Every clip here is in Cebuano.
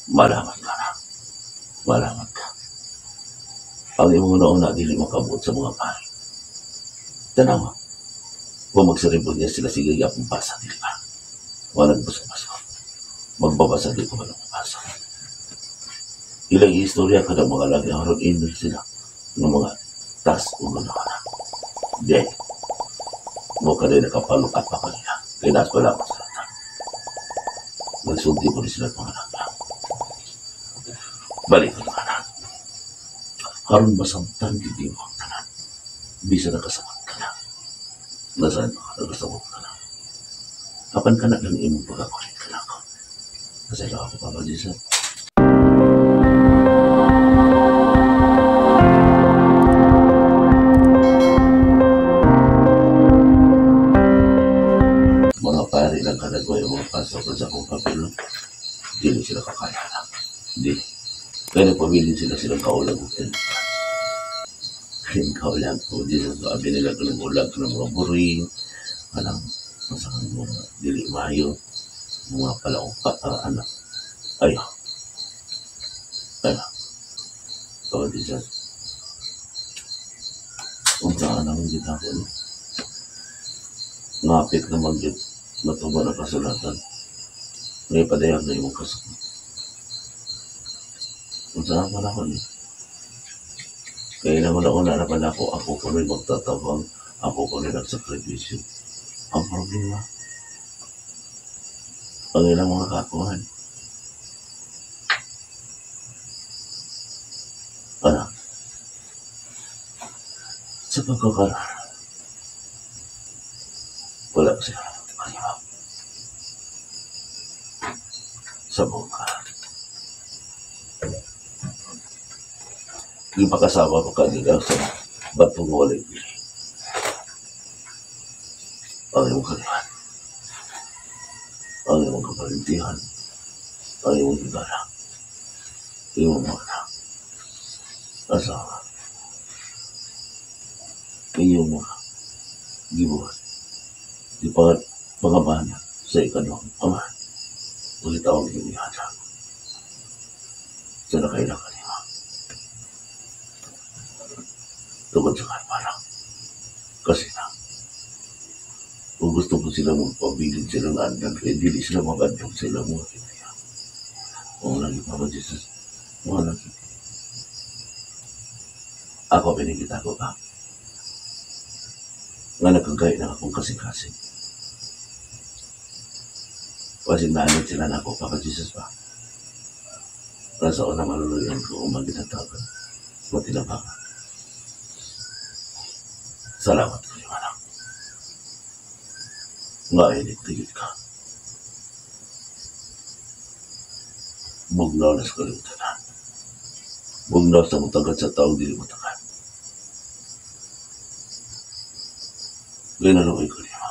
Malamat ka na. Malamat ka. Ang imong una dili makabot sa mga pari. Tanawa. Kung magsaribon niya sila, sige yapong basa, dili ba? Wala nagbasa-basa. Magbabasa, di ko ba mabasa. Ilang istorya kada mga lagi aron email sila ng mga task o mga na. Di. Mo ka rin nakapalukat pa kanila. Kaya nas wala pa sa lahat. Nagsulti ko rin sila mga anak. Balik ko na anak. Karon masamtan gid mo ang tanan. Bisa nakasabot ka na. Nasaan ka nakasabot ka na. Apan ka na lang imong pagkakulit ka na ako. Kasi lang ako, Papa Jesus. Mga pari lang kanagway ang mga pasok sa akong papel. Dili sila kakaya na. Dili. Kaya nagpabilin sila silang kaulag o kaulag ko. Jesus, sabi nila ko ng ulag ko ng mga buring. Alam, masakang mga dili maayo. Mga palaupa, anak. Ayaw. Ayaw. Oh, Jesus. Unsa naman kita ko, no? Ngapit naman yun. Matuba na kasulatan. May padayag na imong kasakit. Unsa man ako ni? Kaya naman una na pala ako, ako ko rin magtatabang, ako ko rin nagsakripisyo. Ang problema, ang ilang mga kakuhan. Anak, sa pagkakaroon, wala pa sila kaliwa. Sa buong karan. Yung pakasama pa kanila sa batong walay pili. Ang iyong kaliwan. Ang iyong kaparintihan. Ang iyong higala. Iyong mga anak. Asawa. Iyong mga gibuhat. Di pangabana sa ikaduhang ama. Ulit tawag yung ihata. Sa nakailangan niya. Tungkol sa kalparang. Kasi na, kung gusto ko sila magpabilin silang andang, kaya dili sila magandang sila mga kinaya. Oo lagi, Papa Jesus. Oo lagi. Ako, pinigita ko ka. Nga nagkagay na akong kasing-kasing. Kasi naanod sila na ako, Papa Jesus ba? Nasa una maluluyan ko kung maginatagan. Matinabangan. Salamat ko yung anak. Nga init ka. Bugnaw na sa kalimutan na. Bugnaw sa mutagat sa taong dili mutagat. Ginaluoy ko niya.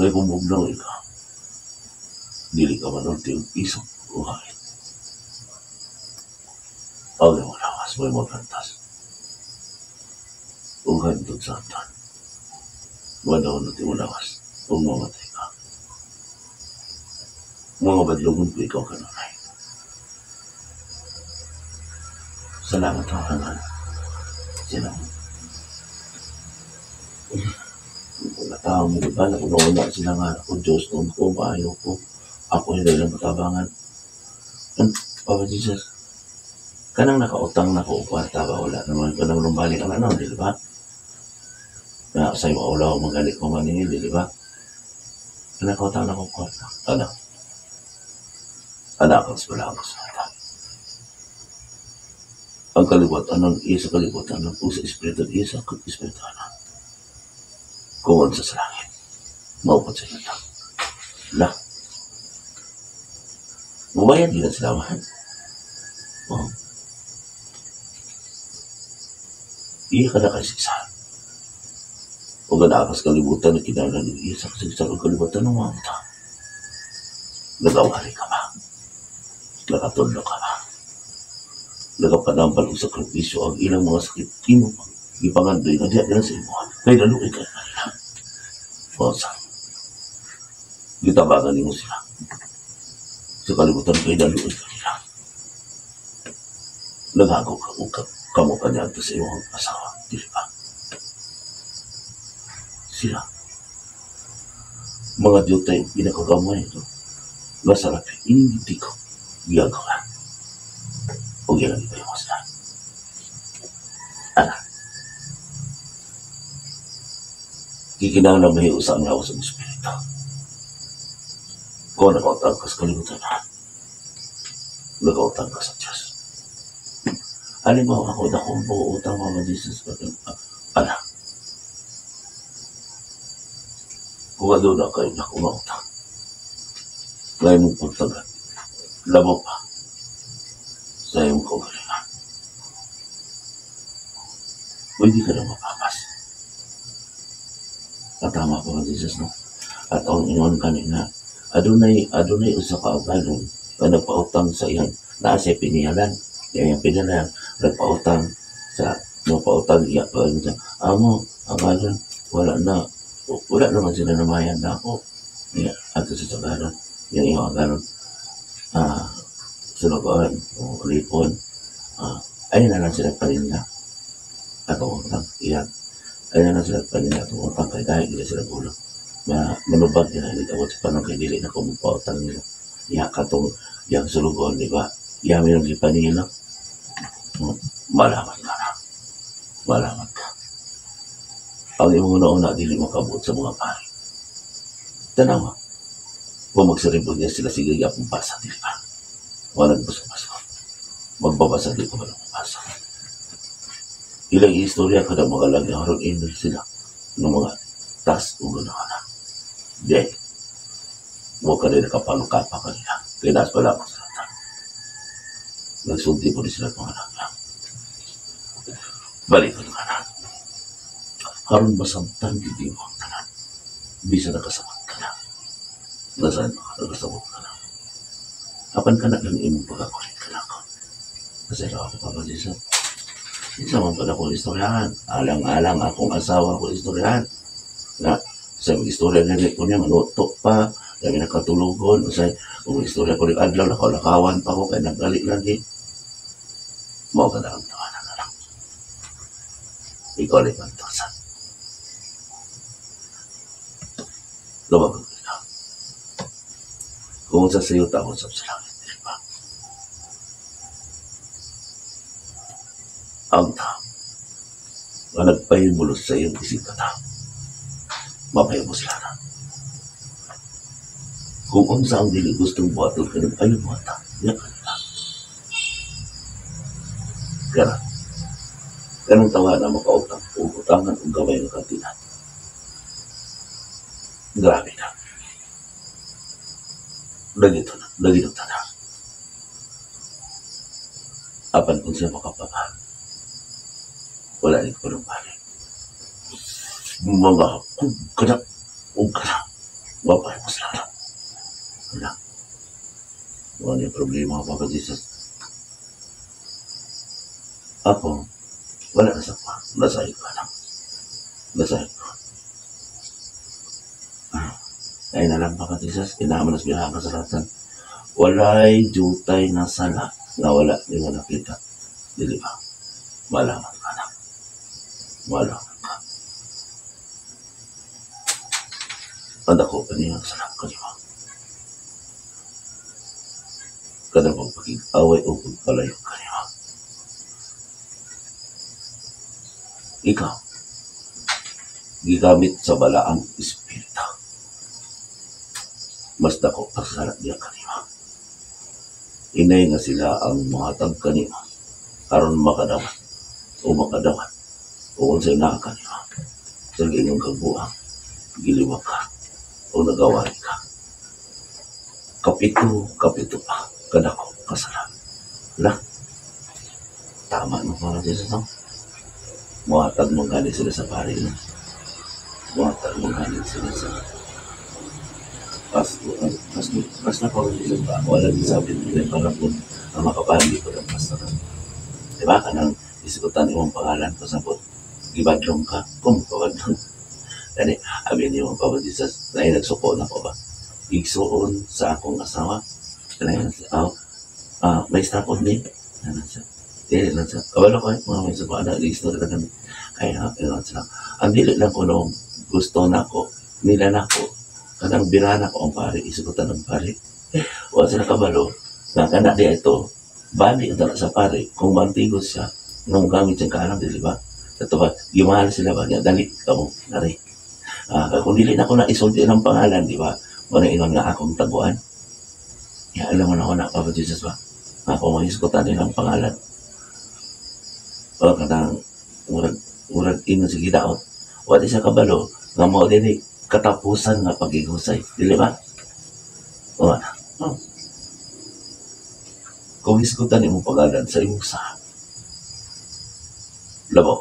Kaya kung bugnaw ikaw, dili ka manulti og isok o hait. Ang iyong lawas mo'y magantas. Ug hantod sa hantod. Manahon na iyong lawas, ug mamatay ka. Mga badlongon ko ikaw kanunay. Salamat ang hangan. Salamat. Wala tao mo, diba? Nauna sila nga ako, Diyos, noon ko, maayo ko. Ako hindi lang matabangan. Papa Jesus, kanang nakautang na ko, kwarta ba? Wala naman ko nang lumbalik ang ano, di ba? Na sa'yo maulaw, magalit ko maningil, di ba? Nakautang na ko kwarta. Anak. Anak, ang wala ang kasulatan. Ang kaliwatan ng isa kaliwatan ng usa espiritu isa espiritu anak. Kung sa langit, maupad sa yuta. La. Mubayad din sila man. Oh. Iya ka na kasi isa. O ganakas kalibutan na kinahanglan ng iya sa kasagsagan ang kalibutan ng mga tao. Nagawari ka ba? Nakatulog ka ba? Nagapanampal og sakripisyo ang ilang mga sakit imo ipangandoy nga diha sa imo. Kay naluoy ka nila. Osa. Gitabangan nimo sila. Sa kalibutan kay daluoy kanila. Naghago ka og kamo kaniadto sa imong asawa, dili ba? Sila mga dyutay pinakagamay no? Nga sa lapi hindi ko giyagawa o ilang ipahimo sila. Ana, gikinahanglan mahiusa ang lawas ug espiritu. Kung nakautang ka sa kalibutan, nakautang ka sa Diyos. Halimbawa ako, dakong buo utang, Mama Jesus. Ana, kung aduna kay dako nga utang, nga imong pagtagan, labaw pa sa imong kaugalingon, pwede ka na mapapas. Katama pa, Mama Jesus, no? At ang ingon kanina, adunay usa ka agalon nga nagpautang sa iyang naa siya pinihalan, iyang pinihalan nagpautang sa nagpautang iya pa sa amo agalon, wala na wala naman sila namayan na ako iya ato sa agalon, yung iyang agalon sulugoon o lipon, ay na lang sila paninda atong utang iya, ay na lang sila paninda atong utang kay dahil gila sila gulo ma manubag nila abot sa panahon kay dili na ko magpautang nila iya katong iyang sulugoon, di ba? Iya may nang gipanila. Malaman ka na, malaman ka ang imong una-una dili makabuot sa mga pari. Tanawa kung magserembonya sila, sige yapong basa, dili ba? Wala nagbasa-basa, magbabasa, di ko ba mabasa ilang istorya kada mga lagi aron email sila ng mga task o gano'n na di mo ka rin nakapalukapa kanila kaya nas pala ako sa lahat nagsulti po rin sila mga anak. Balik ko na karon, masabtan gid mo ang tanan bisa nakasabot ka na, nasaan ka nakasabot ka na, apan ka na lang imong pagkakulit ka na ako kasi ako pa Jesus. Isa man pala akong istoryahan. Alang-alang akong asawa ko istoryahan. Na, sa mga istorya ganit ko niya, manuto pa, lagi nakatulugon. Sa kung istorya ko rin adlaw, nakalakawan pa ko, kaya naggali lagi. Mao ka na ang tawanan na lang. Ikaw ulit ang tawasan. Lumabag ka na. Kung sa sayo, tawag sa langit, di ba? Ang tao nga nagpahimulos sa iyong isip ka tao, mapahimo sila na. Kung unsa ang dili gustong buhaton kanimo, ayaw buhata. Nya kanila. Kaya, kanang tawa na makautang o utangan og gamay nga kantidad. Grabe na. Dagito na, dagito na. Apan kung siya makapamahal, wala ni ko ng balik. Mga kung kana o kana, mapay mo sila na. Wala. Wala yung problema, Papa Jesus. Ako, wala na sa pa. Nasahin ko na. Nasahin ko. Ay na lang, Papa Jesus, inaman nas bilang kasalatan. Walay jutay na sala nga wala ni mo nakita. Dili ba? Malaman ka na. Malaman ka. Ang dako pa niya ang sala kanimo. Kada pagpakig-away o pagpalayo kanimo. Ikaw, gigamit sa balaang espiritu. Mas dako pa sa sala niya kanimo. Inay nga sila ang muhatag kanimo aron makadawat o makadawat o unsay naa kanimo. Sa giingon kag buang, giliwak ka o nagawari ka. Kapito, kapito pa, kadako kasala. La, tama no para sa no? Muhatag mo gani sila sa pari, no? Muhatag mo gani sila sa pasto, pasto, pasto pa rin sila ba? Wala din sabi nila para po ang makapali ko ng pasto na. Diba? Kanang isikutan imong pangalan ko sabot. Gibadlong ka. Kung pabadlong. Kani, abi niyo Papa Jesus, na nagsuko na ko ba? Igsuon sa akong asawa, Kanang oh, may stop on name. Ano siya? Dili lang siya. Kabalo ko eh, mga may sa na istorya ka kami. Kaya, ingon sila. Ang dili lang ko no, gusto na ko, nila na ko, kanang birana ko ang pare, isugutan ng pare. Wa sila kabalo, nga kana di ito, bali ang sa pare, kung mantigos siya, nung gamit siyang kaalam, dili ba? Ito ba, gimahal sila ba niya, dali ka mo, nari. Kung dili na ko na isulti ng pangalan, di ba? Wala ingon nga akong taguan. Ya, alam mo na ako na, Papa Jesus ba? Ako mahisgutan nilang pangalan. O kanang murag murag ingon sige daot. Wa di siya kabalo nga mao dinhi katapusan nga pagigusay. Dili ba? O, oh. Kung hisgutan imong pangalan sa imong sahab. Labaw.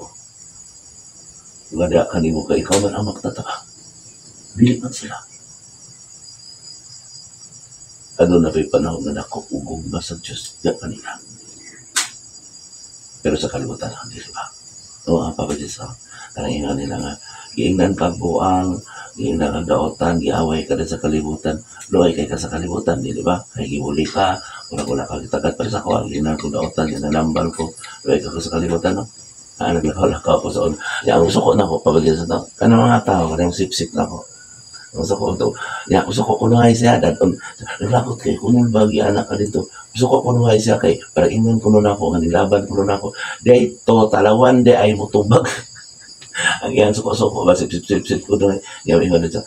Nga diha kanimo kay ikaw man ang magtataka. Dili man sila. Ano na ba'y panahon nga dako ugong ba sa Diyos diya kanila. Pero sa kalibutan, dili ba? Oo, ang Papa Jesus, kanang ingon nila nga, giingnan kag buang, giingnan kag daotan, giaway ka din sa kalibutan, luoy kay ka sa kalibutan, dili ba? Kay gibuli ka, wala wala ka gitagat pero sa ako, giingnan ko daotan, ginalambal ko, luoy ka sa kalibutan, no? Naglakaw-lakaw ko sa una. Ya, ang gusto ko na ako, Papa Jesus, no? Kanang mga tao, kanang sip-sip na ako. Gusto ko to. Ya, gusto ko kunuhay siya. Dadon, naglakot kay kunong bagi anak ka dito. Gusto ko kunuhay siya kay para ingon kuno na ako, nga nilaban kuno na ako. Dito, talawan di ay mutubag. Ang iyang suko-suko ba, sip, sip, sip, sip, kuno. Ya, ingon dito.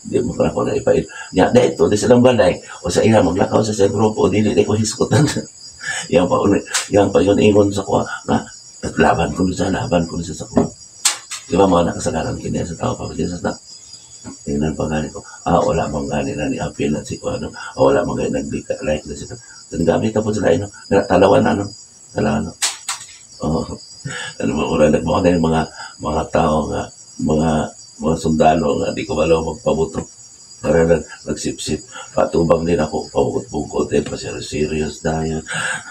Di mo pa ako na ipail. Ya, dito, di silang balay. O sa iya, maglakaw sa grupo, dili, di ko hisgutan. Yang pa, yang pa yun, ingon sa kuha, nga, laban ko siya, laban ko siya sa kuha. Di ba mga nakasagaran kini sa tao, Papa Jesus na? Tingnan pa gani ko, wala mang gani na ni appeal na si ko, ano, wala mang gani nag-like na sila. So, gamit po sila, ano, talawan na, ano, talawan, no? Oh, ano ba, wala nagmukha na yung mga tao nga, mga sundalo nga, di ko malo magpabuto. Para nagsip-sip, patubang din ako, pabukot-bukot, eh, pa serious dayon,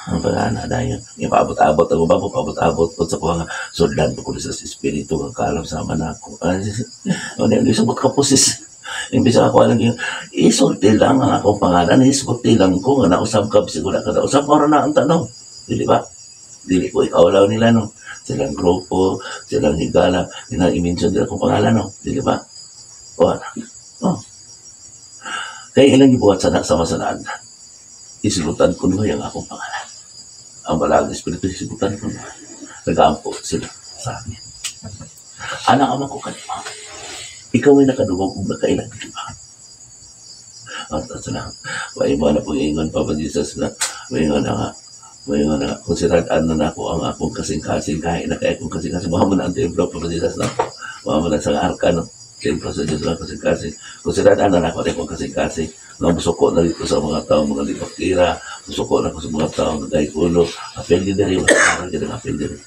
ang pagana dayon. Yung paabot-abot, ang ubang paabot-abot po sa kuha nga, sundan ko sa espiritu, nga kaalam sama na ako. Ano, hindi sabot ka po sis. Imbis ako alam yung, isulti lang ang akong pangalan, isulti lang ko, nga nausab ka, siguro ka nausab, para na ang tanong. Dili ba? Dili ko ikaw lang nila, no? Silang grupo, silang higala, nilang i-mention nila akong pangalan, no? Dili ba? O, oh. Kaya ilang gibuhat sa sama sa naan. Isulutan ko nyo yung akong pangalan. Ang balaang espiritu, isulutan ko nyo. Nag-aampo sila sa akin. Anak ama ko kanima. Ikaw ay nakadugog kung nakailan, di ba? At sila, maiba na po ingon, Papa Jesus, na maingon na nga, maingon na nga, kung sirad-an na ako ang akong kasing-kasing, kahit na kaya akong kasing-kasing, mga mo na ang templo, Papa Jesus, na mga mo na sa arka, no? Templo sa Diyos lang kasing-kasing. Kung sirad-an na ako ang akong kasing-kasing, nga musuko na dito sa mga tao, mga libakira, musuko na ko sa mga tao, nga ulo, apel din diri, wala ka ng apel diri.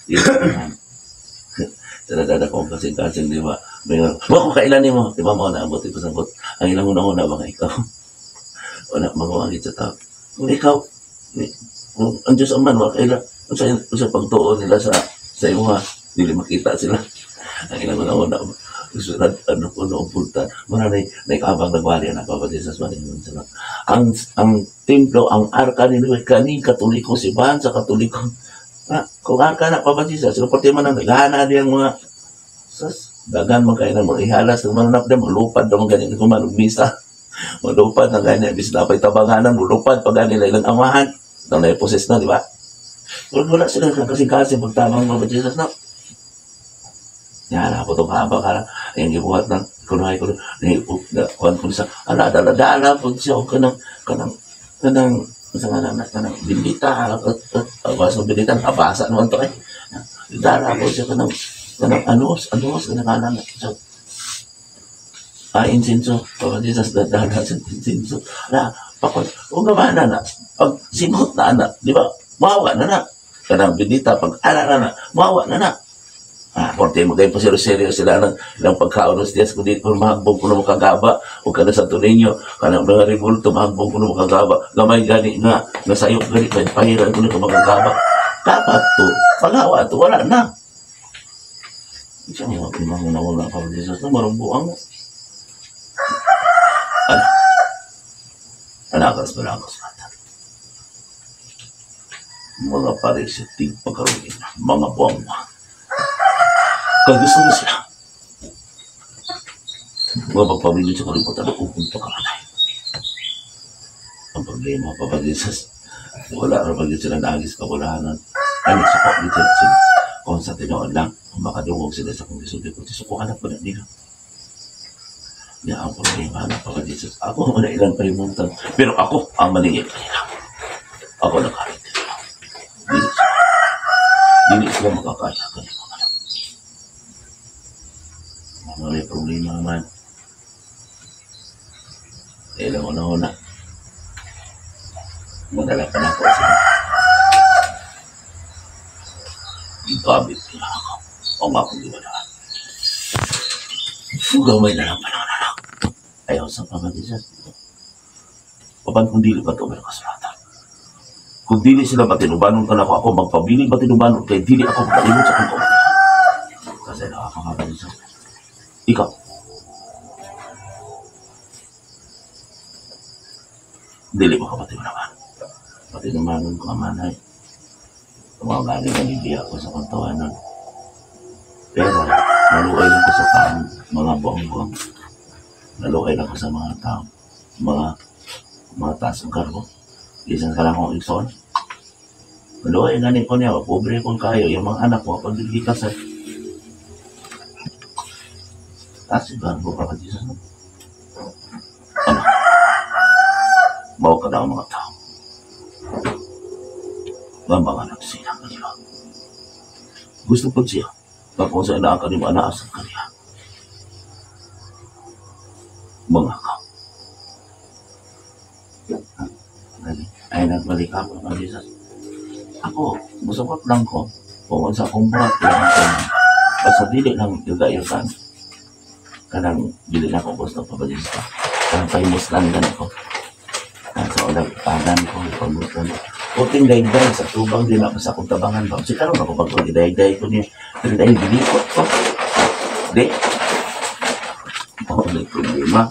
Sirad-an ako ang kasing-kasing, di ba? Maingon, wa ko kailan nimo, di ba mo na abot ipasabot. Ang ilang una-una ba nga ikaw? Wala mangawagit sa tao. Kung ikaw, kung ang Diyos aman, wa kaila, sa pagtuo nila sa imuha, dili makita sila. Ang ilang una-una, sunod, ano ko noong pulta, muna na naikabang nagwali na Papa Jesus, maningon sila. Ang templo, ang arka ni Noe, kaning katoliko, simbahan sa katoliko. Kung arka na Papa Jesus, sila pati man ang naghana diyang mga, sas, dagan man kayo na mga ihalas, ng mananap na, malupad na mga ganyan, kung manong misa. Malupad na ganyan, bis na pa'y tabanganan, malupad pa ganyan ilang amahan. Nang naiposes na, di ba? Wala sila kasing-kasing pagtabang Papa Jesus na. Yan, ako itong haba ka na. Ang gibuhat ng kunuhay ko, kuhan ko sa, ala, dala, dala, po siya, kanang, kanang, kanang, sa nga na, kanang, bindita, abasa, bindita, abasa naman to eh. Dala po siya, kanang, kanang, anos, anos, kanang, kanang, so, insinso, Papa Jesus, dala sa insinso, ala, pakon, huwag nga na na, pag simot na na, di ba, mawa na na, kanang bindita, pag ala na na, mawa na na. Korte mo kayo pa seryo sila ng ilang pagkaon ng Diyos, kundi kung mahagbong ko na makagaba, o ka na sa Niño, kanang mga ribulto, mahagbong ko na makagaba, gamay gani nga, nasayop gani, kahit pahiran ko na ka makagaba. Dapat to, paghawa to, wala na. Siya mo, pinangunahuna ka, Jesus, na marumbuang mo. Ano? Anakas ba ang kasulatan? Mga pare sa tigpagkaroon, mga buwang. Kaya gusto mo sila. Mga pagpabilin sa kalibutan, upong pagkamatay. Ang problema, Papa Jesus, wala rin pag sila naagis kabulahanan. Ay, nagsuko dito sila. Kung sa tinuod lang, kung makadungog sila sa kong gisulti ko, sukuan na po na nila. Yan ang problema na, Papa Jesus. Ako ang ilang palimutan. Pero ako ang maningil kanila. Ako nakarit kanila. Dili sila. Dili sila makakaya kanila. Mga may problema man. Ilang una-una. Madala pa na ako sila. Gigamit nila ako. O nga akong giwadaan. Gamay na lang pa na anak. Ayaw sa Papa Jesus. Papan kung dili ba ito may kasulatan? Kung dili sila patinubanon ka na ako, ako magpabiling patinubanon kay dili ako makalimot sa akong kamatayan. Kasi nakakakaba Jesus. Ikaw. Dili mo ka patinubanon. Patinubanon ko amanay. Mga galing nalibiya ko sa kantawanan. Pero, naluay lang ko sa taong mga buong-buong. Naluay lang ko sa mga tao, mga taas ang kargo. Bisan ka lang akong igsoon. Naluay nga ko niya, pobre kong kayo, yung mga anak ko, pag hindi ka sa taas yung kargo ka ka Jesus. Ano? Bawa ka daw mga tao. Nga mga nagsilang kanila. Gusto po siya. Pag sa inaan kanila, anaas ang kaniya. Mga ka. Ay, nagbalik ako ng Jesus. Ako, musukot lang ko. Kung sa akong buhat, basta dili lang yugayutan. Kanang dili na ako gusto pa ba Jesus ka. Kanang famous lang ganun ko. Sa ulang ipagan ko, famous lang. Puting daigday sa tubang din ako sa akong tabangan ba. Kasi karon ako pag daigday ko niya. Pero dahil gilikot ko. Di. Oh, may problema.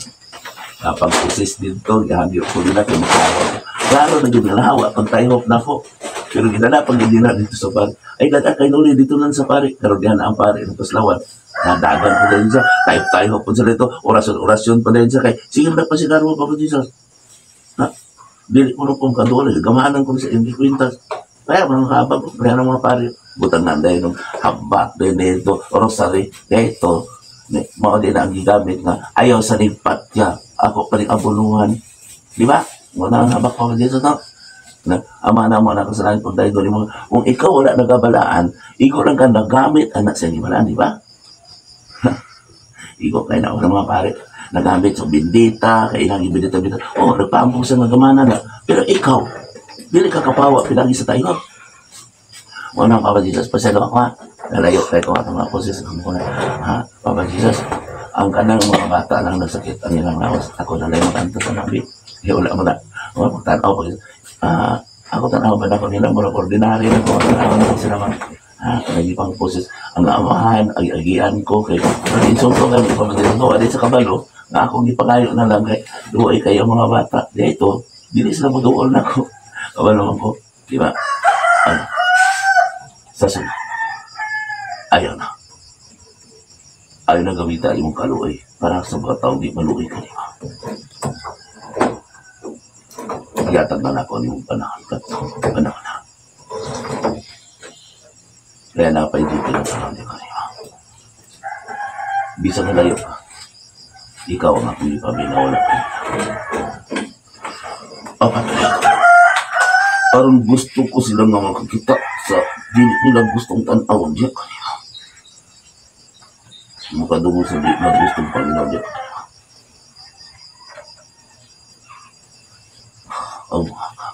Kapag usis dito, gihagyo ko nila kay makahawa. Klaro na gyud nalawa pag tayhop na ko. Pero gidala pag hindi na dito sa pare. Ay, dada kay nuli dito lang sa pare. Pero diyan ang pare ng paslawan. Nadagan ko din siya. Tayhop po sila dito. Orasyon-orasyon pa din siya. Kay, sige na pa si Garbo pa Jesus. Ha? Dili ko na pong kaduol. Gamahanan ko sa hindi kwintas. Kaya mga habag, kaya ng mga pare. Butang na dahil nung habat din dito, rosary, dito. Mao din ang gigamit nga ayaw sa lipat niya. Ako pa rin abuluhan. Di ba? Wala ang habak ko dito no? Na, ama na mo na kasalanan pag dahil doon mo. Kung ikaw wala nagabalaan, ikaw lang ka nagamit anak sa gibalaan, di ba? Ikaw kay na mga pare nagamit sa bindita, kay ilang ibindita bindita. Oh, nagpaambong sa nga na. Pero ikaw, dili ka kapawa pinagi sa tayo. Wala nang Papa Jesus, paselo ako ha. Nalayo kay ko atong mga poses ko na. Ha, Papa Jesus, ang kanang mga bata lang nagsakit ang ilang lawas. Ako na lang makanto sa nabi. Eh, wala mo na. Wala mo tanaw ko. Ako tanaw ba na ko nila murag ordinary na ko. Tanaw na ko sila man. Ha, lagi pang poses. Ang amahan, ang agian ko kay insulto kay Papa Jesus. No, adi sa kabalo nga akong gipagayo na lang kay duoy kayo mga bata. Dito, dili sila moduol na ko. Kabalo man ko, di ba? Ano? Sa sunod. Ayaw na. Ayaw na gamitan imong kaluoy para sa mga taong di maluoy kanimo. Gihatag na nako nimong panahon kadto. Panahon na. Kaya napay-duty na panahon niya kanimo. Bisan nalayo ka, ikaw ang akong ipaminaw na kanina. Papatuloy ko. Aron gusto ko sila nga makakita sa dili nila gustong tan-awon diya kanina. Makadungog sa di na gustong paminaw diya kanina. Ang mga ka.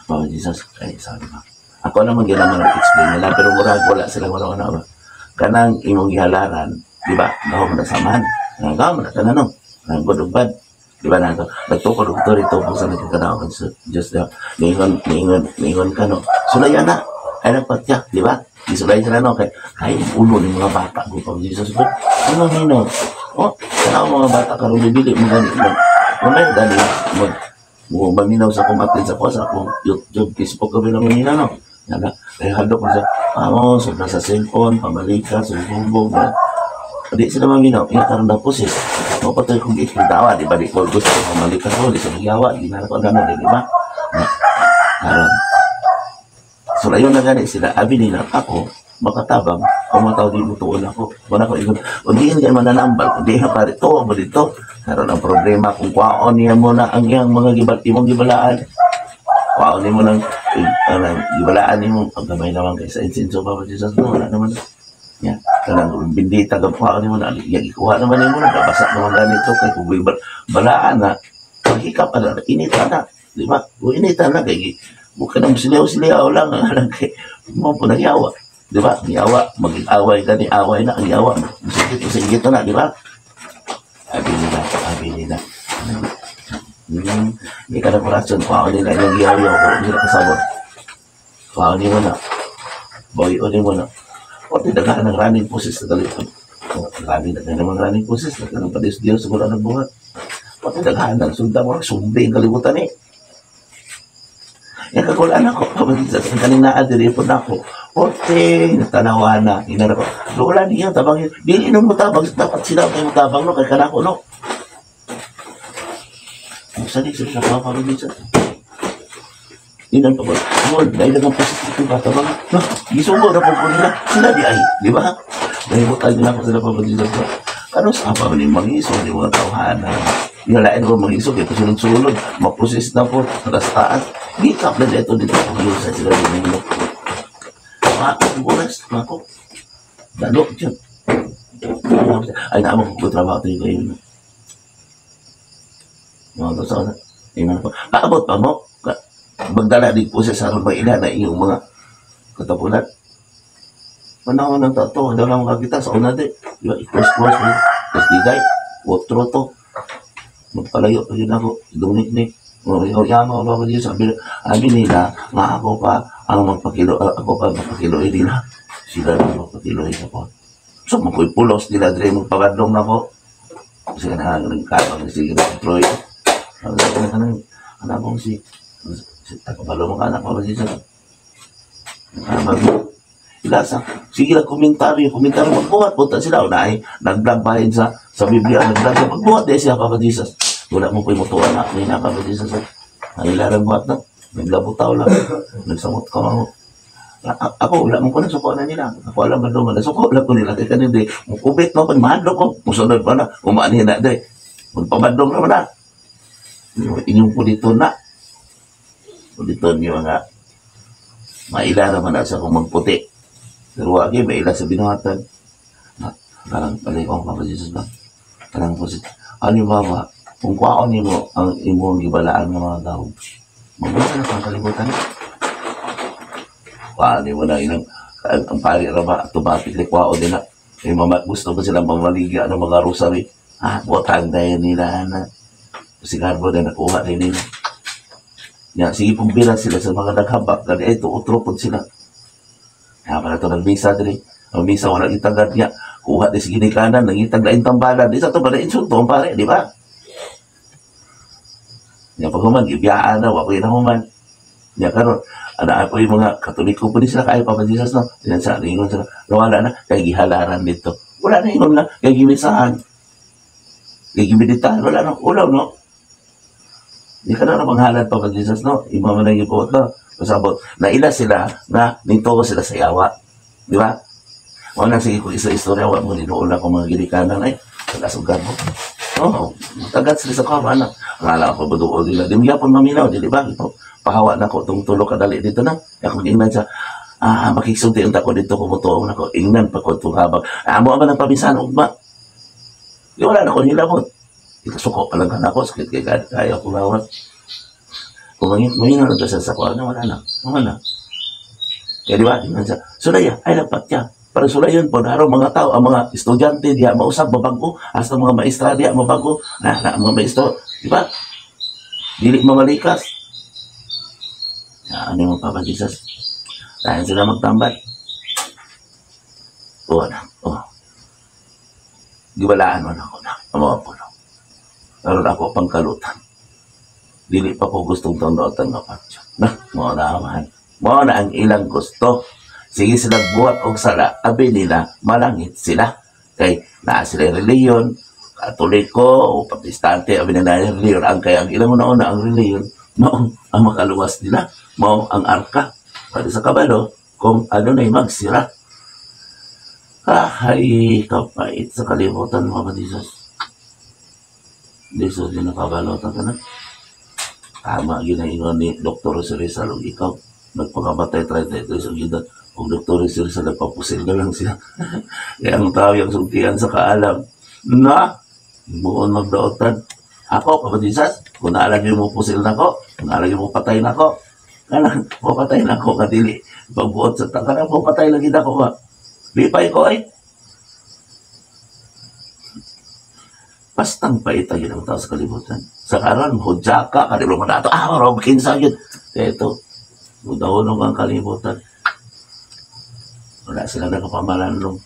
Papa Jesus, ay sabi ba? Ako naman ginaman ang explain nila, pero murag wala sila wala wala ba. Kanang imong gihalaran, di ba? Gawa mo na samahan. Gawa mo na tanan no. Nang good ug bad. Di ba na ito? Nagtukod og ito rito kung sa nagkakanaw sa Diyos na niingon, niingon, niingon ka no. Sulaya na. Ay nagpatya, di ba? Isulay sila no. Kay, kay ulo ng mga bata ko pag Jesus. Ano hino? Oh, tanaw mga bata karon bibili mo gani. Mamay dali mag mo maminaw sa akong atin sa akong YouTube, Facebook kami lang maminaw, no. Yan na, ay hadlok ko sa amo, sobra sa cellphone, pamalikas, sa bumbong, na. Di sila maminaw, iya karon na poses. Mo patoy kong gidawa, di ba, di ko gusto pamalikas ko, di sa magyawa, di na ko gano, di ba? Na, karon. So layon na gani sila, abi nila ako, makatabang, kung mga tao di mo tuon ako. Wala ko ingon, kung di ka mananambal, kung di ka pare, to, mo dito. Karon ang problema, kung kwaon niya mo na ang iyang mga gibal, imong gibalaan, kwaon niya mo ng, gibalaan nimo, ang gamay naman kay sa insinso pa Jesus, no, wala naman. Ya, kanang bindita kang kwaon nimo na, ya, ikuha naman nimo na, babasa naman ganito, kay kung balaan na, paghikap na, inita na, di ba? Kung inita na, kay, bukan ang siliyaw-siliyaw lang, ang kay, mo po nagyawa. Di ba? Yawa, maging away ka ni away na, ang yawa. Sigit, sigit na, di ba? Abi nila, abi nila. Hindi ka na kurason, kuha nila yung yaw-yaw, kung hindi na kasabot. Kuha mo na. Bawion mo na. O, tindagaan ng running process na galit. O, grabe na naman running process. Nagkaroon pa Diyos Diyos, wala nang buhat. O, tindagaan ng sunda mo, sumbi ang kalibutan eh. Yung kagulaan ako, ang kaning naa, diri po na ako. Porte, natanawa na, inara ko. Wala niya, tabang yun. Dili nung mutabang, dapat sila kayo mutabang, no, kay kanako, no. Ang salig sila sa kapag minsan. Inan pa ba? Lord, dahil lang ang positibo ba, tabang, no, gisugo na po po nila. Sila di ay, di ba? Dahil mo tayo na ako sila pa ba dito. Ano sa pa ni mangiso, di mga tawhana. Yung lain ko mangiso, kaya sunod-sunod, maproses na po, taas. Gikap na dito dito, pag-iusa sila din nilo. Mako, oras, mako. Dalo, dyan. Ay, naamo ko trabaho tayo kayo. Mga to sa una. Paabot pa mo. Magdala din po siya sa aron ila na iyong mga katapunan. Panahon ng tato, daw lang makakita sa una di. Di ba, i-cross-cross mo. Tapos digay, otro to. Magpalayo pa yun ako, dunik-nik. O, ikaw yama, ako dito. Sabi, sabi nila, nga ako pa ang magpakilo, ako pa magpakiloy nila. Sila na magpakiloy ako. So, magko'y pulos nila, dre, magpabadlong na ako. Kasi ka na, nagkabang, sige na, Troy. Sabi ko na, anak ko si, ako mo ka, anak ko, si, Nakabalo. Ilasa. Sige lang, komentaryo, komentaryo, magbuhat, punta sila. O, naay, nag-vlog pa rin sa Biblia, nag-vlog siya, magbuhat, eh, siya, Papa Jesus. Wala mo po'y mutuan na, may na, Papa Jesus. Ang ilarang buhat na, naglabutaw lang, nagsamot ka mo. Ako, wala mo ko na, suko na nila. Ako alam ba naman, suko lang ko nila. Kaya kanindi, mukubit mo, pag mahadlok ko, musunod pa na, umaanihin na, day. Magpabadlong naman na. Inyong po dito na. Po dito niyo nga, maila naman na sa akong magputi. Pero wagi, maila sa binuhatan. Na, parang balik ko, Papa Jesus ba? Parang po si, ano yung baba? Kung kwaon nimo ang imong gibalaan ng mga tao, mabusa na kang kalibutan. Kwaon nimo na ilang, ang pari ra ba, automatically kwaon nila. May mama, gusto ba silang mamaligya ng mga rosary? Ah, butang dahil nila na. Sigarbo na nakuha din nila. Ya, sige pong bilang sila sa mga naghabak, gani ay tuotro po sila. Kaya pala ito nagmisa diri. Ang misa wala itagad niya. Kuha di sa ginikanan, nangitag lain tambalan. Di sa ito ba na insulto ang pare, di ba? Ya, pag human, gibiyaan na, wakoy na human. Ya, karon, ana ako yung mga Katoliko po din sila, kaya Papa Jesus, no? Yan sa, ingon sila, wala na, kay gihalaran dito. Wala na ingon na, kay gimisahan. Kay gimeditahan, wala na, ulaw, no? Di ka na manghalad, Papa Jesus, no? Iba man ang ibuot, no? Pasabot, naila sila na nito sila sa yawa. Di ba? Wala, sige ko isa istorya, wala mo, dinuol ako mga ginikanan, ay, taga-sugar mo. Oo, tagat sila sa kama, anak. Akala ko, baduol nila. Di mo yapon maminaw, di ba? Ito, pahawa na ko, itong tulo kadali dito na. Ako ingnan siya, makiksulti ang tako dito, kumutuo na ko, ingnan pa ko itong habang. Amo man ang pamisan, ugma. Di wala na ko nilabot. Ikasuko pa lang ka na ako, sakit kay kaya ko lawas. Kung mangin na siya sa kuha na, wala na. Wala na. Kaya di ba? Ingnan siya, sulaya, ay dapat niya. Para sulayon po, araw mga tao, ang mga estudyante diya mausap, mabago, hasta mga maestra diya mabago, na, mga maestro, di ba? Dili mamalikas. Ya, ano yung Papa Jesus? Dahil sila magtambal. Oh, na, oh. Gibalaan mo na ako na, ang mga puno. Aron ako pangkalutan. Dili pa ko gustong taon nga pansyon. Na, mao na man. Mao na ang ilang gusto. Sige sila buhat og sala, abi nila malangit sila. Kay naa sila reliyon, Katoliko o Protestante, abi nila reliyon. Ang kaya ang ilang una-una ang reliyon, mao ang makaluwas nila, mao ang arka. Pwede sa kabalo, kung ano na'y magsira. Ay, kapait sa kalibutan, mga Jesus. Jesus din nakabalo ta na. Tama ginaingon ni Dr. Jose Rizal ug ikaw nagpakamatay 33 ang edad ug Dr. Jose Rizal nagpapusil na lang siya. Kaya ang tao yung sultian sa kaalam na buon magdaotan. Ako, kapatid Jesus, kung naalagi mo pusil na ko, kung naalagi mo patay na ko, kanang mo patay na ko kadili pagbuot sa kanang mo patay lagi na ko ba. Lipay ko ay. Bastang paita yun ang tao sa kalibutan. Sa karon, hudya ka, kanilo mo na ito, ah, rob, kinsa yun. Ito, mudahunong ang kalibutan. Wala sila nakapamalanlong.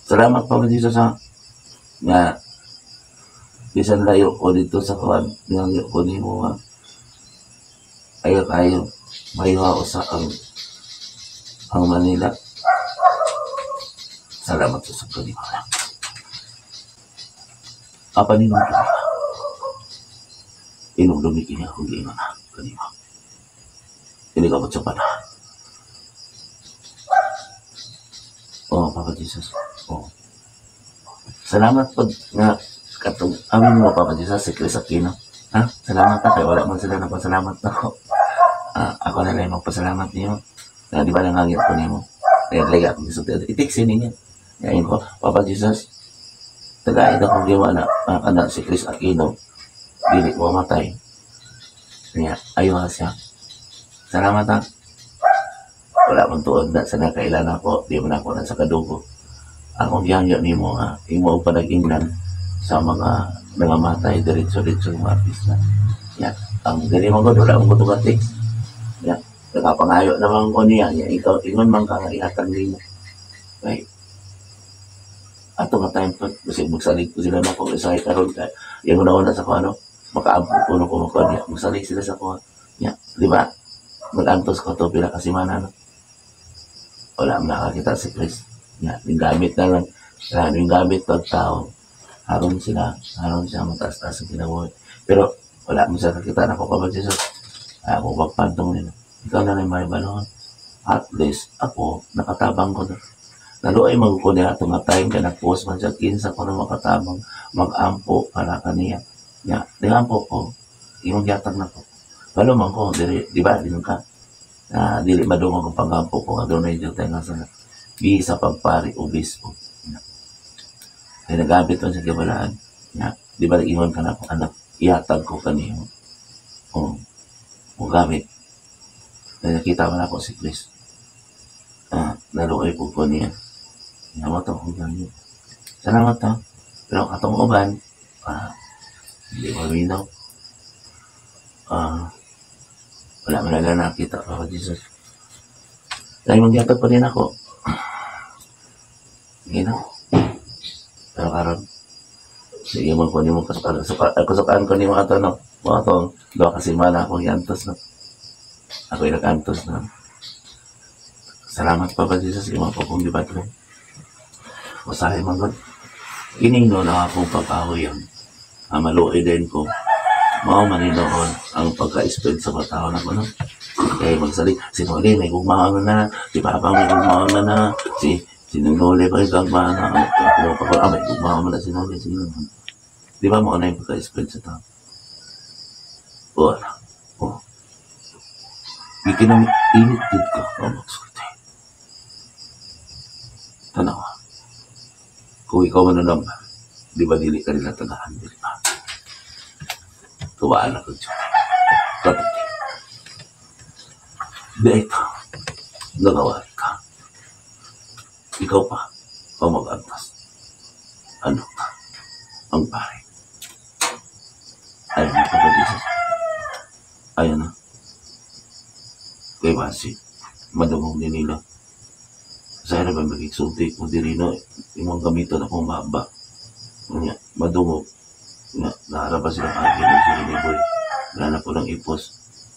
Salamat pa Jesus ha. Nga, bisan layo ko dito sa kuwan, nga ko nimo nga. Ayo kayo, mayo sa ang Manila. Salamat sa kanila. Apa ni mo kanila? Inumdumi kini akong giingon na kanila. Ini ka sa pana. Oh, Papa Jesus. Oh. Salamat po nga katong amin mo, Papa Jesus, si Chris Aquino. Ha? Salamat ta kay wala man sila nagpasalamat nako. Ako na lang magpasalamat niyo. Na di ba nangangit ko nimo? Kaya lagi akong gisulti. I-text ninyo. Ngayon ko, Papa Jesus, tagaid akong giwa na kana si Chris Aquino dili mo matay. Kaya ayo siya. Salamat ha. Wala man tuod na sa nakailan ako, di man ako na sa kadugo. Akong gihangyo nimo ha, imo og panag-ingnan sa mga nangamatay diretso-diretso mga artista. Ya, ang dili man gud wala man gud text. Ya, nakapangayo naman ko niya, ya, ikaw ingon man ka nga ihatag nimo. Right. Ato nga time pa, kasi magsalig ko sila nako usahay karon kay yung una-una sa ko ano, makaampo ko no ko ko niya, magsalig sila sa ko. Ya, di ba? Mag-antos ko to pila ka semana no. Wala man nakakita si Chris. Ya, yung gamit na lang, yung gamit pag tao. Haron sila, haron siya mataas-taas ang kinabuhi. Pero wala mo siya kakita nako pa ba Jesus. Ako pagpantong nila. Ikaw na lang may balon. At least ako nakatabang ko na. Naluoy man ko niya ato nga time kay nag-post man siya kinsa ko na makatabang mag-ampo para kaniya. Ya, di ampo ko. Imong gihatag na ko. Balo man ko diri, di ba di ka. Dili madungog ang pangampo ko adunay jud tayo nga sa sa pagpari o obispo. Kay nagabit man sa kabalaan. Ya, di ba ingon ka na ko anak, ihatag ko kaniyo. O, o gamit. Na nakita man ako si Chris. Naluoy po ko niya. Salamat ako ganyan. Salamat ha. Pero katong uban, hindi maminaw. Wala man lang nakita ako, Jesus. Dahil magyatag pa rin ako. Sige na. Pero karon, sige mo ko nimo kasukaan, kasukaan ko nimo ato no. Mga atong duha ka semana akong giantos no. Ako nag-antos na. Salamat Papa Jesus, imo po kong gibatlong. Usahay man gud. Kining no na akong pagkahuyang. Ang maluoy din ko. Mao man noon ang pagka-spread sa mga tao na ko no. Kaya magsalig, si Noli may gugmaon na, si Papa may gugmaon na na, si si Noli pa yung gugmaon na, may gugmaon na si Noli, si Noli. Di ba mao na yung pagka-spread sa tao? Wala. Oh. Ikinang init gid ka o magsulti. Tanawa. Kung ikaw mananamba, di ba dili ka nila tagaan, dili ba? Tuwaan ako dyan. Kapatid. Di ito, nagawari ka. Ikaw pa, ang mag-antas. Ano ka? Ang pare. Ayun na, Papa Jesus. Ayun na. Kay basi, madungog ni nila. Sa ba magigsulti ko diri no, imong gamiton akong maba. Unya, madungog. Nga, naara ba sila kagin sila ni Boy. Wala na po ng ipos.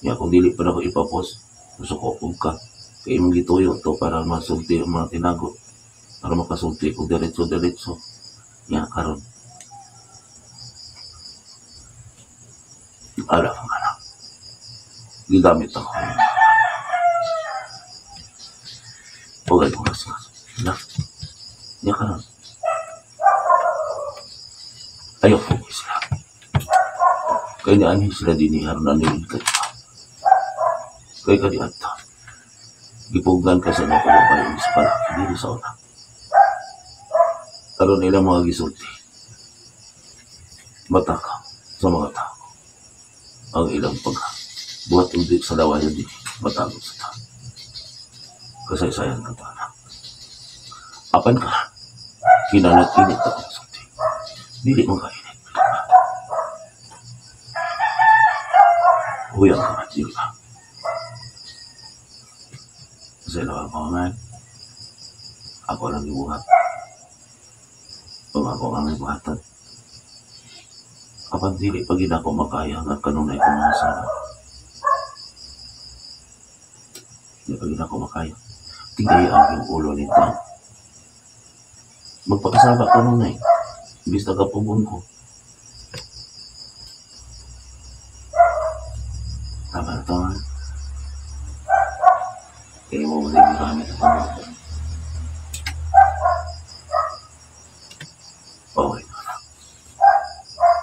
Nga, kung dili pa na ko ipapos, musuko kong ka. Kaya imong gituyo to para masulti ang mga tinago. Para makasulti ko diretso-diretso. Nga, karon. Ala ka na. Gigamit ako. Pugay ko kasi. Na. Nga karon. Ayaw po sila. Kaya nianhin sila din ni haron na ka. Kaya ka di atta. Gipugnan ka sa nakalabay sa palaki diri sa una. Karon ilang mga gisulti. Mataka sa mga tao. Ang ilang pag buhat ulit sa lawayan din matago sa tao. Kasaysayan ka ta na. Apan ka. Kinanat init ako sulti. Dili mo kainit. Huyang ka, dili ba? Sa ilang ako man, ako lang gibuhat. Kung ako ang gibuhatan. Apan dili pa gid ako makaya nga kanunay ko mga asawa. Dili pa gid ako makaya. Tigay ang iyong ulo nito. Magpakasaba kanunay. Imbis na kapugon ko. Tama na tama. Kaya mo mo gamit ang pamilya. Okay na.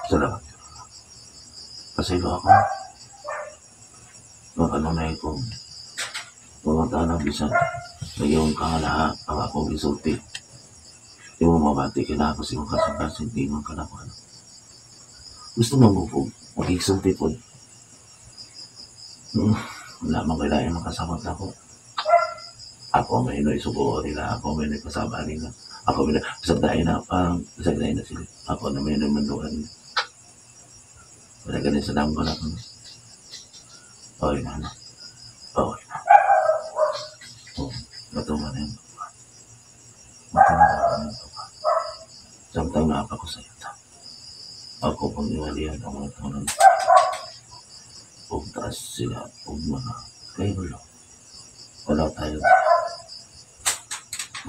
Salamat. Pasaylo ako. Mga kanunay ko. Mga tanang bisan. Sa iyong kangalaha ang akong gisulti. Di mo mabati ka na ako sa iyong kasang-kasing di mo ka na ako. Gusto mo mo po magigsulti po. Wala mang kailangan makasabot ako. Ako may inoy suko nila, ako may inoy kasama nila. Ako may bisag dahil na, parang bisag dahil na sila. Ako na may inoy manduan nila. Wala ganun sa dami ko na ako. Okay na, ano? Okay na. Oh, matuman na yung papa. Matuman na yung papa. Samtang naapa ko sa iyo. Ako pang iwalihan ang mga taon. Huwag taas sila, huwag mga kayo. Wala tayo.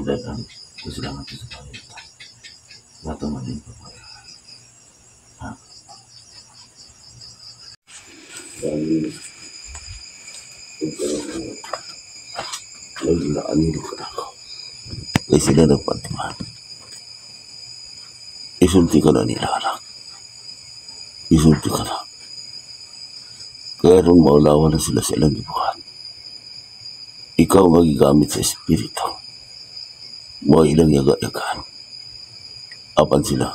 Dagang pasalamat sa Panginoon. Matuman na yung papa. Ha? Naglaan ko na ako. Kaya sila nagpantiman. Isulti ka na nila, anak. Isulti ka na. Kaya ron maulawa na sila sa ilang gibuhat. Ikaw magigamit sa espiritu. Mga ilang yaga-yagaan. Apan sila.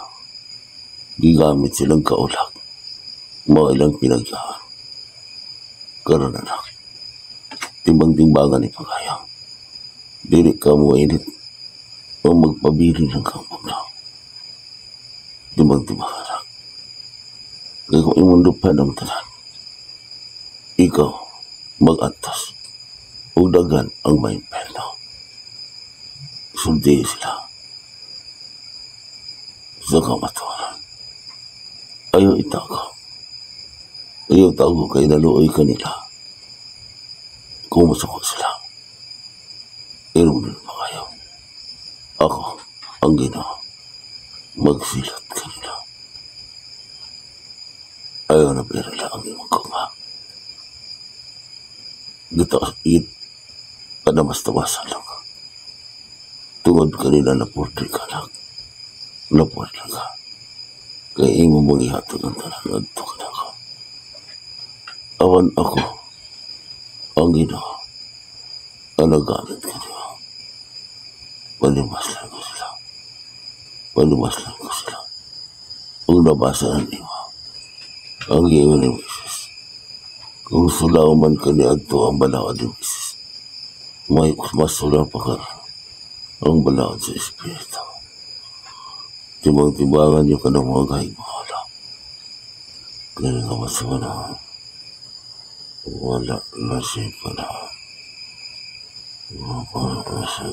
Gigamit silang kaulak. Mga ilang pinagyahan. Karon anak. Timbang-timbangan ni pagayang. Dili ka mo init o magpabili ng kang paglaw. Timbang-timbangan anak. Kaya kung imundo pa ng tanan, ikaw mag-antos o dagan ang may impyerno. Sulti sila sa kamatuoran. Ayaw itago. Ayaw tago kay naluoy kanila. Kung masuko sila, irumdum pa kayo. Ako, ang Ginoo, magsilot kanila. Ayaw na perila ang imong kama. Gito, it, padamas-tawasan lang. Tungod kanila na portre ka lang. Na portre ka. Kaya imo mong ihatag ang tanan adto ka na ka. Awan ako, ang Ginoo, ang nagamit kanila. Panimaslan ko sila. Panimaslan ko sila. Ang nabasa ng imo, ang giingon ni Moises. Kung sulaw man ka ni adto ang balaod ni Moises, may mas sulaw pa ka ang balaod sa Espiritu. Timbang-timbangan niyo ka ng mga gahimala. Kaya nga ba sa panahon? Wala na siya panahon. Wala na siya.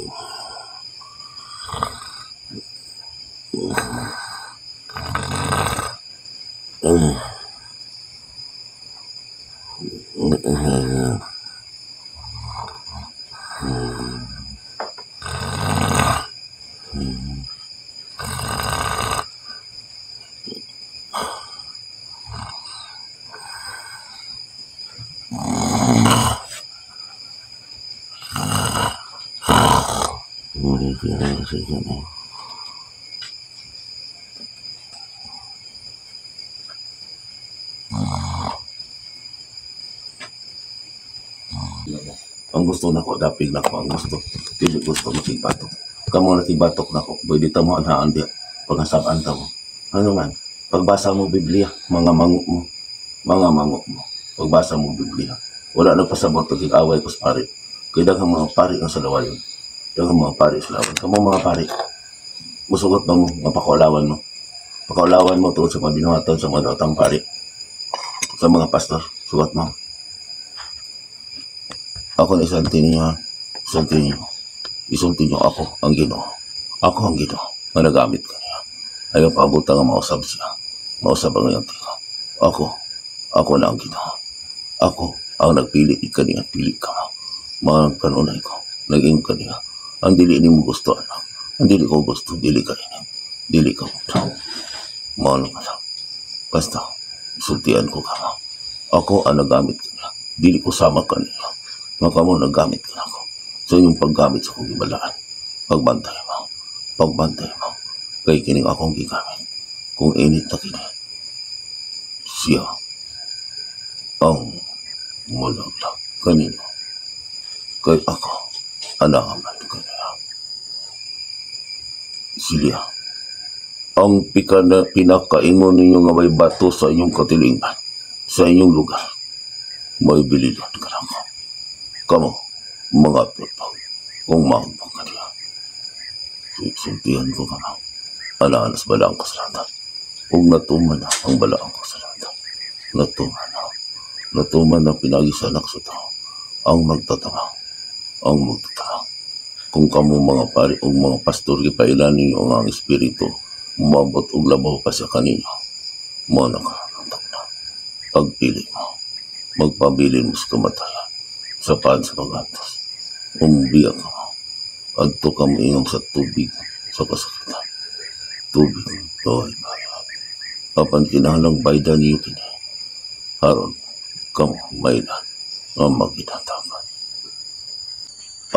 Ang gusto nako, dapig nako ang gusto. Dili gusto makigbatok. Kamo nakigbatok nako, pwede ta mo anhaan diya. Pagkasabaan ta mo. Ano man, pagbasa mo Biblia, mga mango mo. Mga mango mo. Pagbasa mo Biblia. Wala na pasabot pag away ko sa pari. Kaya daghang mga pari ang sa lawayon. Daghang mga pari sa lawayon. Kamo mga pari, musugot ba mo, mapakaulawan mo. Pakaulawan mo tungod sa mga binuhatan sa mga datang pari. Sa mga pastor, sugot mo. Ako na isulti ninyo, ha? Isulti ninyo. Isulti niyo ako ang Ginoo. Ako ang Ginoo nga nagamit kaniya. Ayaw paabutan nga mausab siya. Mausab ang iyang tinga. Ako, ako na ang Ginoo. Ako ang nagpili kaniya, pili ka mo. Mga kanunay ko, nag-ingon kaniya. Ang dili nimo gusto, anak. Ang dili ko gusto, dili ka ini. Dili ka mo. Mao na ka. Basta, isultian ko ka mo. Ako ang nagamit kaniya. Dili ko sama kaniya. Nga kamo naggamit ka nako. So yung paggamit sa kong gibalaan, pagbantay mo, pagbantay mo, kay kining akong gigamit. Kung init na kini, siya ang mulaglag kanino. Kay ako, anahaman kaniya. Silya, ang pinakaingon ninyo nga may bato sa inyong katilingan, sa inyong lugar, may bililon ka nako. Kamo, mga pagpag, kung mahagbang ka niya. Sultihan ko kamo, alaan sa balaang kasalatan. Kung natuman na ang balaang kasalatan, natuman na. Natuman na pinagi sa anak sa tao, ang magtatama, ang magtatama. Kung kamo mga pari o mga pastor, gipailan ninyo ang espiritu, umabot og labaw pa sa kaninyo. Mo na ka, na. Pagpili mo, magpabilin mo sa kamatayan. Sa paan sa pag-antos, umbiya ka mo. Adto ka mo ingong sa tubig sa kasakitan. Tubig, toy, bayan. Apan kinahanglang baydan niyo kini. Aron, kamo, mailan, ang maginatakan.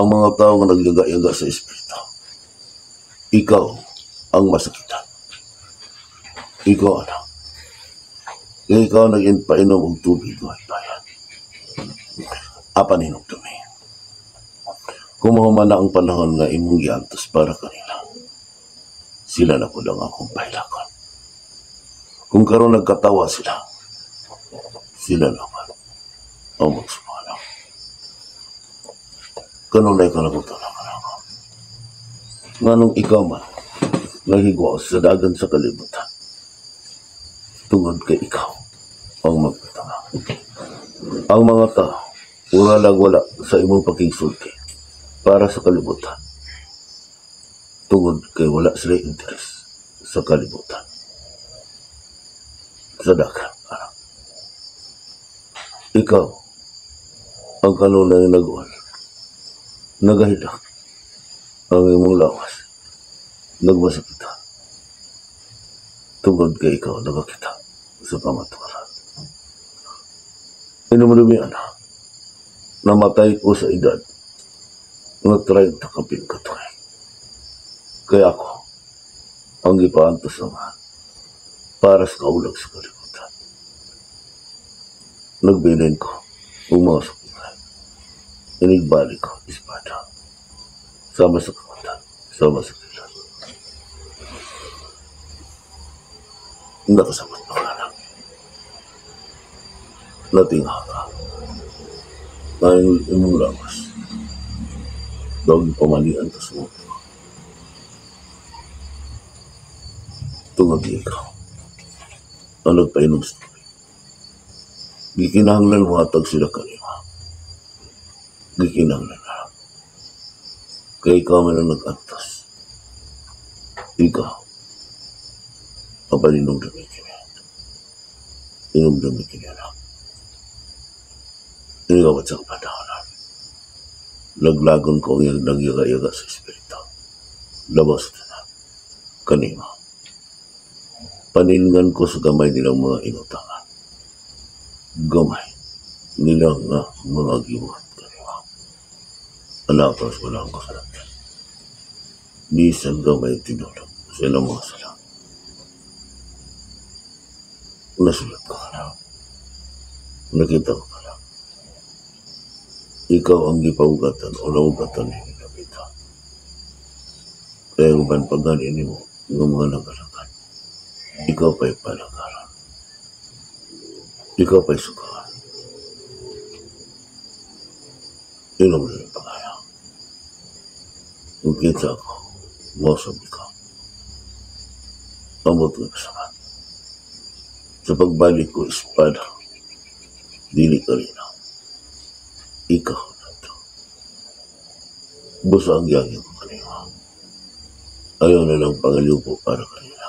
Ang mga tao nga nagyaga-yaga sa espiritu, ikaw ang masakitan. Ikaw, anak. Ikaw nag-impainom og tubig, toy, bayan. Apan hinugdumi. Kung man na ang panahon nga imong giantos para kanila, sila na po lang akong pailakon. Kung karon nagkatawa sila, sila naman ang magsumala. Kanunay ka nagutala ka na ako. Nganong ikaw man, nahigwa sa dagan sa kalibutan, tungod kay ikaw ang magpatama. Ang mga tao, wala lang wala sa imong pakigsulti para sa kalibutan. Tungod kay wala sila interes sa kalibutan. Sa dagan, anak. Ikaw, ang kanunay nag-uwan, nagahilak ang imong lawas, nagmasakitan. Tungod kay ikaw nagakita sa pamaturan. Inumdumi, anak, namatay ko sa edad nga 30 kapin katuig. Kaya ako, ang gipaantos naman para sa kaulag sa kalibutan. Nagbilin ko ang mga sukungan. Inigbalik ko, espada. Sama sa kamatan, sama sa kilat. Nakasabot pa ka lang. Natingha ka. Ngayon imong lawas. Dog pamalian ka sa mundo. Tungod ikaw. Ang nagpainom sa tubig. Gikinahanglan mo atag sila kanima. Gikinahanglan na. Kaya ikaw man ang nag-antos. Ikaw. Ang paninong dami kini. Inom dami kini, anak. Inigawat sa kapanahonan. Laglagon ko ang iyang nagyaga-yaga sa espiritu. Labas na kanimo. Panilngan ko sa gamay nilang mga inutangan. Gamay nila nga mga gibuhat kanimo. Anak sa walang kasalatan. Bisan gamay tinulog sa ilang mga sala. Nasulat ko ka na. Nakita ko ka na. Ikaw ang gipaugatan o naugatan ni Nabita. Kaya ang uban pagani nimo ng mga nagalakan. Ikaw pa'y palagaran. Ikaw pa'y sukahan. Inom na yung pagaya. Kung kinsa ako, mausap ikaw. Amot nga kasamat. Sa pagbalik ko, espada, dili ka rin. Ikaw na ito. Busa ang yagi ko kanina. Ayaw na lang pangaliw para kanila.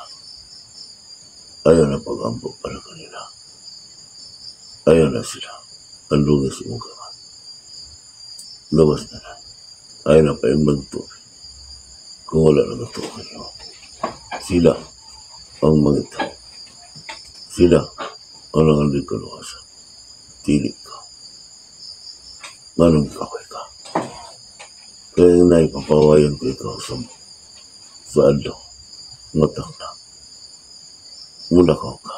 Ayaw na pag-ampo para kanila. Ayaw na sila. Ang lugis imong kamay. Lawas na lang. Ayaw na pa yung magtubig. Kung wala na gatuo kayo. Sila ang mangita. Sila ang nangandig kaluwasan. Dili ka. Nganong ikaw ka. Kaya naipapawayan ko ikaw sa adlaw. Ngatak na. Mulakaw ka.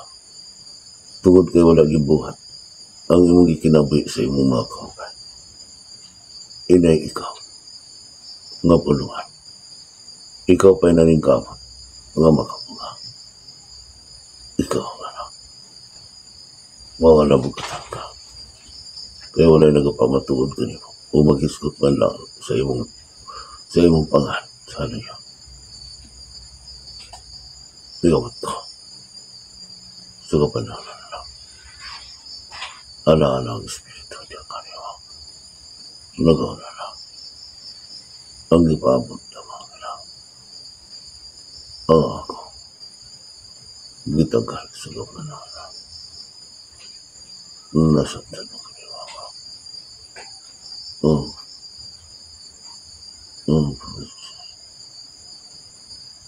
Tungod kay wala gibuhat ang imong gikinabuhi sa imong mga kauban. Inay ikaw nga puluhan. Ikaw pa'y naningkamot nga makapunga. Ikaw ang anak. Mga nabugatan ka. Kaya wala'y nagapamatuod kanimo o maghisgot man lang sa imong pangan sa niyo. Ikaw to. Sa kapanahon na lang. Ala-ala ang espiritu diya kanimo. Nagaw na lang. Ang ipaabot na mga nila. Ang ako. Gitagal sa kapanahon. Nasabtan mo kami ako. Oh. Oh,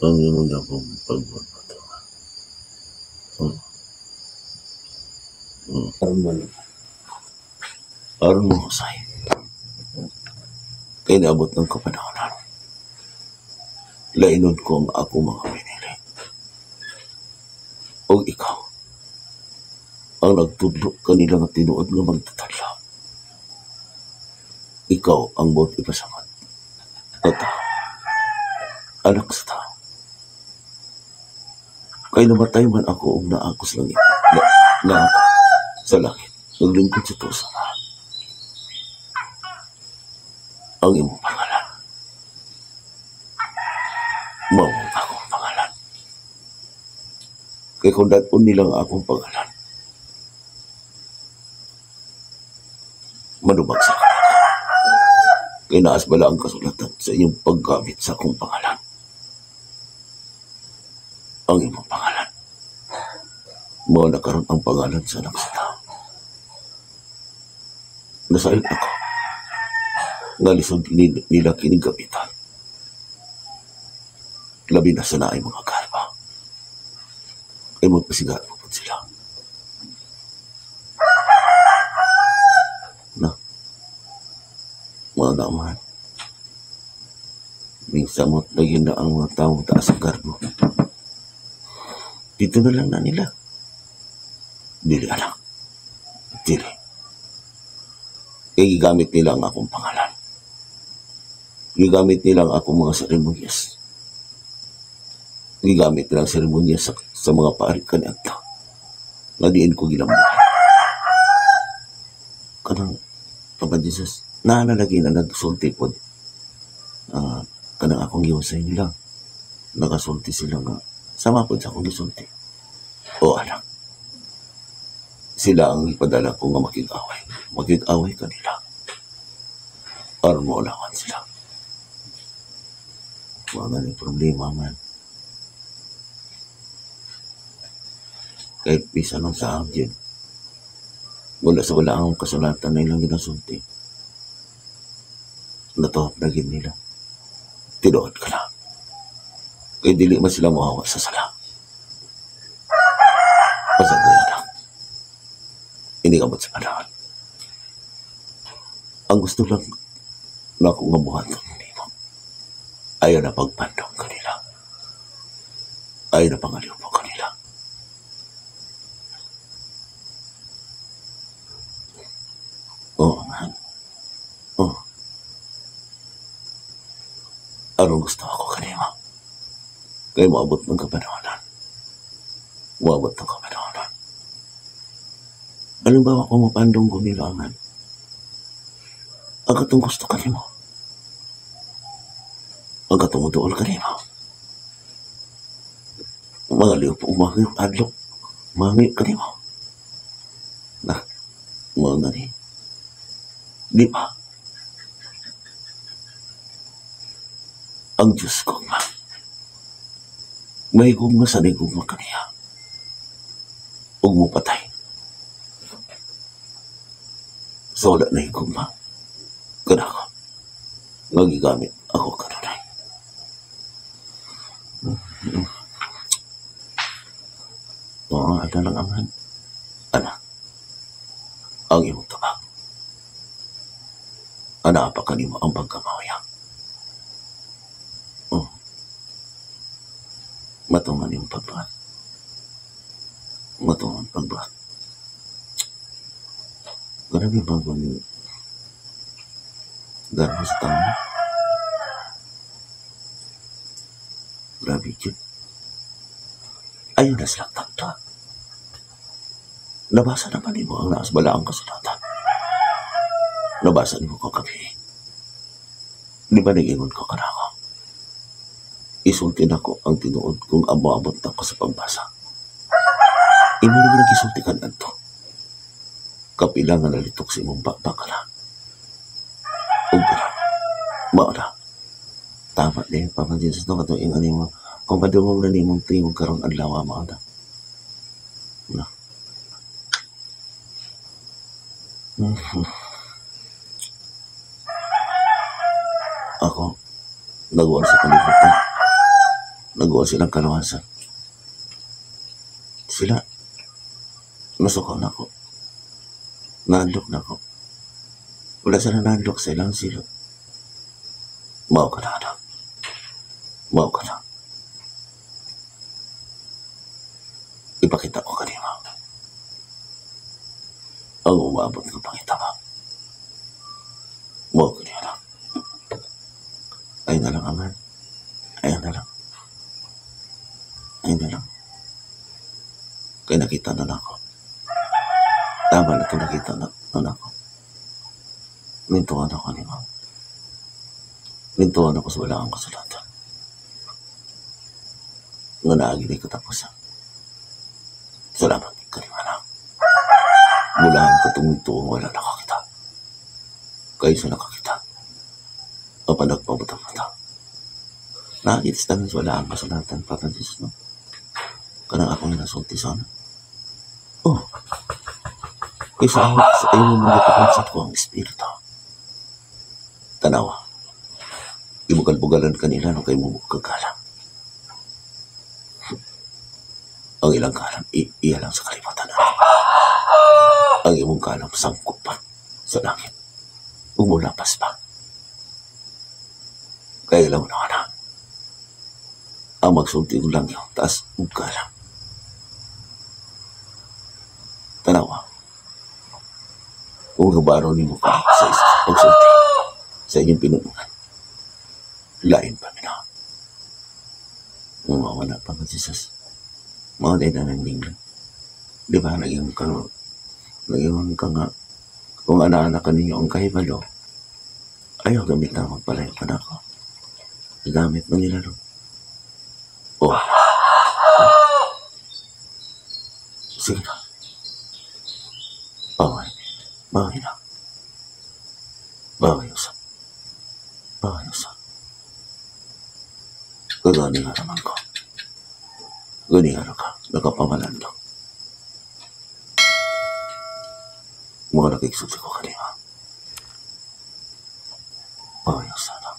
ang imong yapong pagbuhat. Oh. Oh. Aron man. Aron mo husay. Kaya naabot ng kapanahonan. Lainon ko ang ako mga pinili. O ikaw, ang nagtudlo kanila nga tinuod nga magtatadlaw. Ikaw ang buot ipasamat. Nga tao. Anak sa tao. Kay namatay man ako og naa ko sa langit. Na ako sa langit. Naglingkod sa tuo sa amahan. Ang imong pangalan. Mao ang akong pangalan. Kay kung dad-on nila ang akong pangalan, manubag sa kanila. Kay naas bala ang kasulatan sa inyong paggamit sa akong pangalan. Ang imong pangalan. Mao na karon ang pangalan sa anak sa tao. Nasayod ako. Nga lisod nila kining kapitan. Labi na sa naay mga garba. Ay magpasigat po sila. Na. Mga naaman. Minsan mo't lagi na ang mga tao taas ang garbo. Dito na lang na nila. Dili anak. Dili. Kaya gigamit nila ang akong pangalan. Gigamit nila ang akong mga seremonyas. Gigamit nila ang seremonyas sa mga pari kaniadto. Nga diin ko gilambuhan. Kanang Papa Jesus, naalala na nagsulti po. Kanang akong giusay nila. Nakasulti sila nga. Sama po sa akong gisulti. O anak, sila ang ipadala ko nga makig-away. Makig-away kanila. Aron maulawan sila. Wala nga problema man. Kahit bisa nang sa akin. Wala sa wala ang kasulatan na ilang ginasulti. Natuhop na gid nila. Tinuod ka na. Kaya dili man sila muhawa sa sala. Pasagay, anak. Hindi ka sa panahon. Ang gusto lang na akong nga buhaton nimo. Ayaw na pagpandong kanila. Ayaw na pangaliw mo kanila. Oo, man. Oo. Anong gusto ako kanimo? Kaya maabot ng kapanahonan. Maabot ng kapanahonan. Halimbawa kung mapandong ko nila, man. Ang katong gusto kanimo. Ang katong duol kanimo. Mga liw po, mga adlok. Mga kanimo. Na, mga ngani. Di ba? Ang Diyos ko, ma. May gugma sa ni gugma kaniya. Ug mo patay. So wala na gugma. Kanako. Nga gigamit ako kanunay. Oo, ano lang amahan. Anak. Ang imong tabak. Ana pa kanimo ang pagkamawaya. Oh. Matungan yung pagbuhat. Matungan pagbuhat. Grabe bagong garbo sa tao. Grabe yun. Ayaw na silang takta. Nabasa naman nimo ang naas balaang kasulatan. Nabasa nimo kagabi. Di ba nag-ingon ka kanako? Isulti nako ang tinuod kung amo-abot nako sa pagbasa. Imo naman nag-isulti ka ngadto. Kapila nga nalitok sa imong bakbak na. Ug na. Mao na. Tama din, Papa Jesus, no? Katong ingon nimo. Kung padungog na nimong tingog karong adlaw, mao na. Na. Ako, nagawa sa kalibutan. Nagawa silang kalawasan. Sila, nasukaw na ako. Naanlok na ako. Wala sila naanlok sa ilang silot. Mao ka na, anak. Mao ka na. Ipakita ko kanimo. Ang umabot ng pangitama. Mao ka niya, anak. Ayun na lang, aman. Ayun na lang. Ayun na lang. Kaya nakita na ako. Tama na ito, nakita na ako. Mintuan ako ni Ma'am. Mintuan ako sa wala kang kasulatan. Nga naagi ni katapusan. Salamat kanimo, anak. Mulahan ko itong tuong wala nakakita. Kaysa nakakita. Apan nagpabuta-buta. Nakakita sa tanong sa wala ang kasulatan, Papa Jesus, no? Kanang ako nga nasulti sana. Oh. Kaysa sa imo mga gipakansat ko ang espiritu. Tanawa. Ibugal-bugalan kanila no kay mo kagalam. Ang ilang kalam, iya lang sa kalibutan. Ang imong kalam, sangkop pa sa langit. Umulapas pa. Kaya lang na na. Ang magsulti ko lang yun, taas ug kalam. Tanawa. Kung kabaro ni mo ka sa pagsulti sa inyong pinuungan, lain pa mina. Kung mawala pa ka, Jesus, mawala na ng lingla. Di ba, naging ka nga, kung ana-ana ka ninyo ang kahibalo, ayaw gamit na magpalayo ka na ako. Gamit na nila, no? Oh. Sige na. Bawal. Bawal na. Bawal usap. Bawal usap. Gagani nga naman ko. Gani nga ka. Nakapamalan lang. Mao na kay ko kanimo. Pangayo sana.